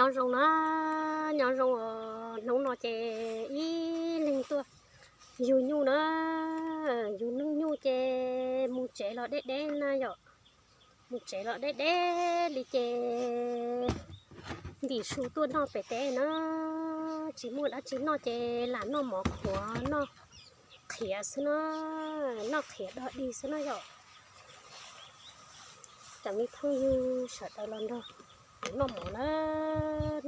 Nyob zoo na, nyob zoo os. Hnub no ces ib leeg tuaj yug nyuj na, yug nyuj ces mus tsev los deb deb na yom. Mus tsev los deb deb li ces ntim su tuaj noj pem teb na. Tsis muaj dab tsi noj ces lam noj mov qhuav noj qhiav xwb na, noj qhiav dog dig xwb na yom. Cov me phooj ywg sawv daws los nrog kuv noj mov na,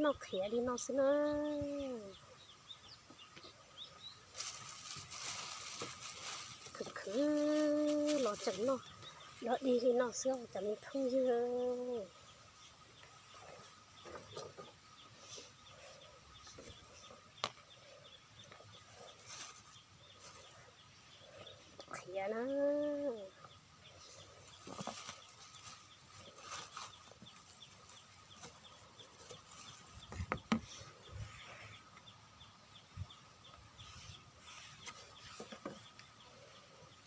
noj qhiav li no xwb na. Khwv khwv los tseem noj dog dig li no xwb cov me phooj ywg. Qhiav na.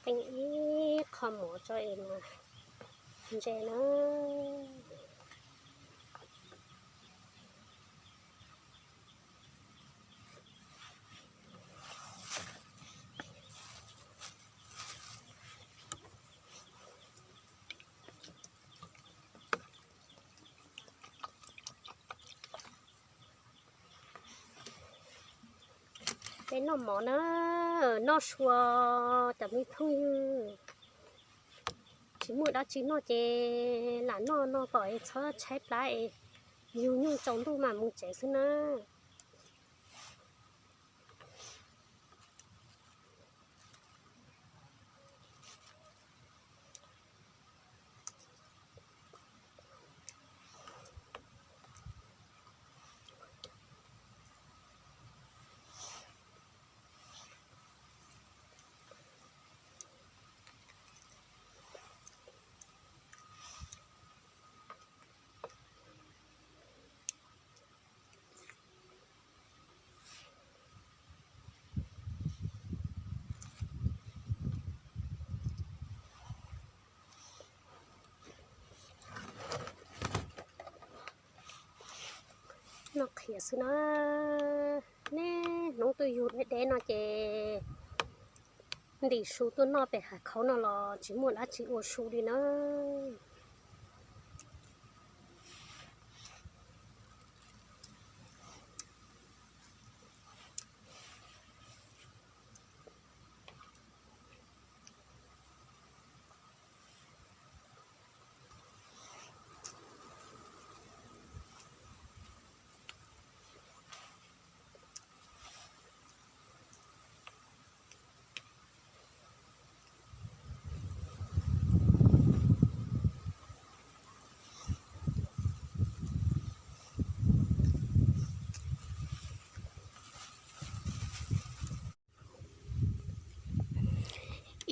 Teem ib qho mov tso es mas ntse na. Peb noj mov na, noj sua cov me phooj ywg. Tsis muaj dab tsi noj ces lam noj no kom es txhob tshaib plab es yug nyuj tsaus ntuj mam mus tsev xwb na. Noj qhiav xwb na. Niaj hnub tuaj yug deb deb no ces ntim su tuaj noj pem hav khaub no los tsis muaj dab tsi ua su li na.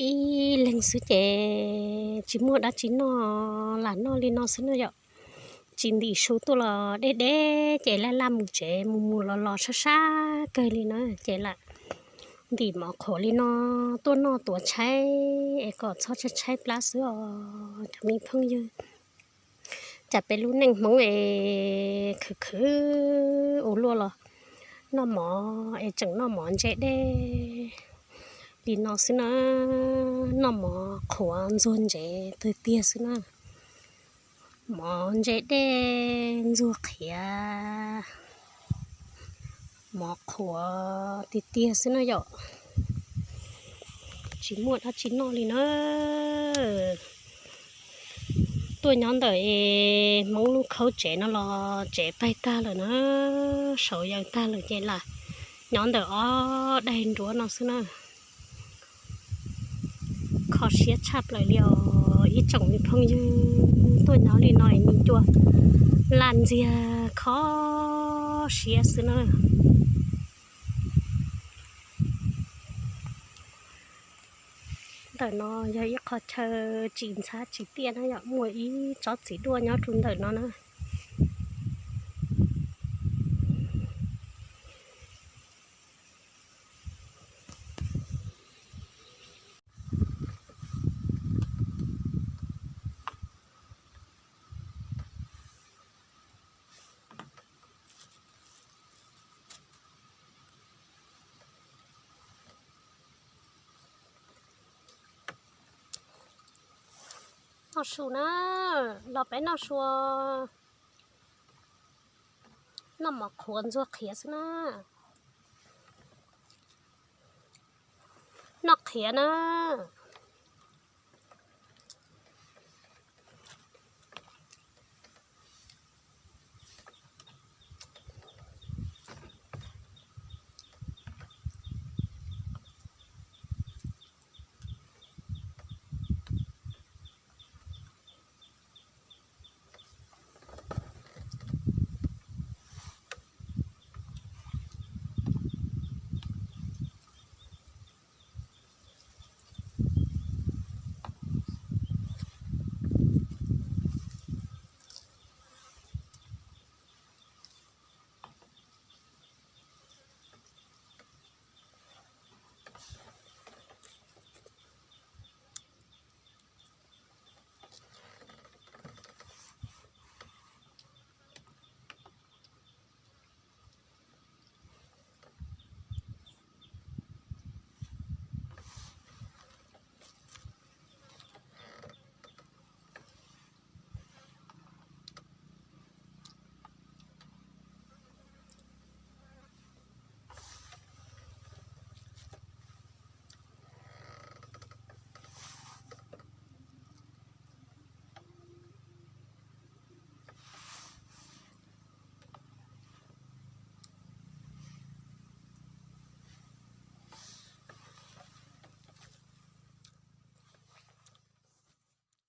Ib leeg xwb ces tsis muaj dab tsi noj, lam noj li no xwb no yom. Tsis ntim su tuaj los deb deb ces laj laj mus tsev, mus mus los los sab sab kawg li na ces lam ntim mov qhuav li no tuaj noj tuav tshaib es kom txhob tshaib tshaib plab xwb os cov me phooj ywg. Cas peb lub neej Hmoob es khwv khwv ua luaj los noj mov es tseem noj mov ntse dej li no xwb na. Noj mov qhuav ntxuag ntsev tiag tiag xwb na. Mov ntse dej ntxuag qhiav, mov qhuav tiag tiag xwb na yom. Tsis muaj dab tsi noj li na. Tuaj nyob ntawm Hmoob lub khaub tsev no los tsev paig tag lawm na, saum yaws tag lawm ces lam nyob ntawm ob daim nruab no xwb na. Kho siab tshaj plaws li os ib tsoom me phooj ywg, tuaj nyob li no es me cua laj ntxiag kho siab xwb na. Ntawm no yog ib qho chaw tsis ntxhab tsis tiaj na yom, muaj ib tsob txiv duaj nyob rau ntawm no na. Noj su na, los peb noj su. Noj mov qhuav ntxuag qhiav xwb na. Noj qhiav na.